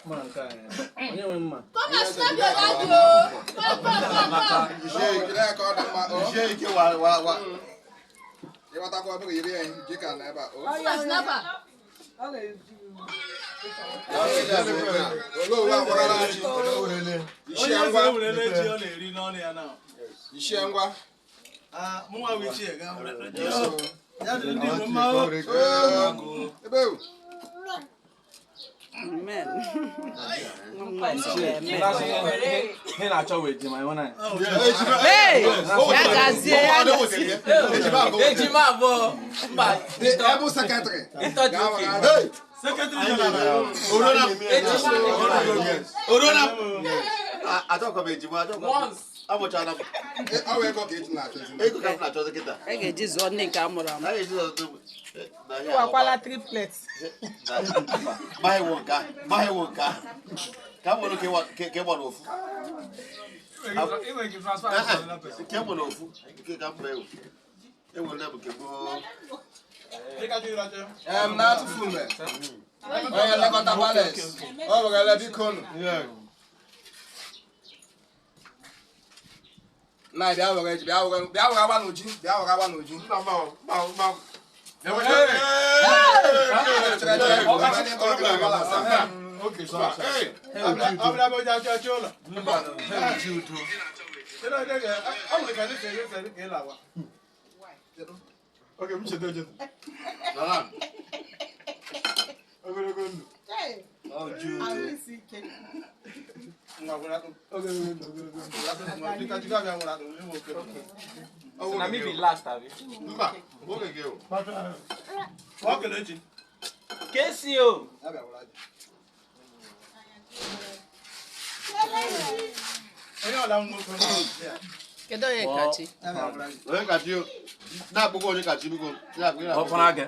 Mma nke a, onye nwe mma? Come and snap your daddy o. Come, come, come, come. Jisie ike Jide ka ọ dị mma o. jisie ike wa wa wa. Ịghọtakwa ọ bụghị iri anyị ji ka nọ ebe a o. Come and snap her. Olee uwe akwarala ji? Onye Ichie eze ngwa. ewerela ji ọ na-eri n'ọnụ ya na. Ichie ngwa. Ah, mụnwa bụ ichie ga ya dịrị ndị Igbo mma o. Ebe o. Amen. Ihe na-achọ wee ji ma ịhụ na. Hey! Ya gazie, ya gazie. Ejima abụọ mba. The able secretary. Ịtọ dị oke. Secretary General. Orona. Ejima. Orona. Achọkwa m ejima achọkwa m. Once. Amụchara m. Ọ wee ego ka eji na-achọzi. Ego ka m na-achọzi kịta. A ga-eji zụọ nne nke a mụrụ amụ. Na eji ọtụtụ na ihe Wakwala triplets. Maghị wụ nke ahụ. Maghị wụ nke ahụ. Ka m nwere ka ị gbara ofu. Nke m nwere ofu. Nke ka m bụ ewu. Enwere m nke gboo. Em na-atụfu mgbe. Onye nlekọta palace. Ọ wegara biko nụ. Nna bịa were ji bịa were bịa were agba n'uji bịa were agba n'uji. Chere chere Ọ bịara bụ onye achọ achọ ụlọ. Kedu onye ọ nwere ka ndị si eri ka ị lawa. Oge m cheta echeta. Ogologo ndụ. Ahụ isi ike. Ngwa gwere atụ. Ogologo ndụ, ogologo ndụ. Dịka Chukwu abịa nwere atụ, ịnwe oke. Na me be last abi. Mba, oge gị o. Ọ kele echi. Kesi o. Ya bịa were aja. Onye ọla nwoke ya. Kedu onye kachi? Ya bịa were aja. Onye kachi o. Na-akpụkwa onye kachi biko. Na-akpụ- Ọkpara gị.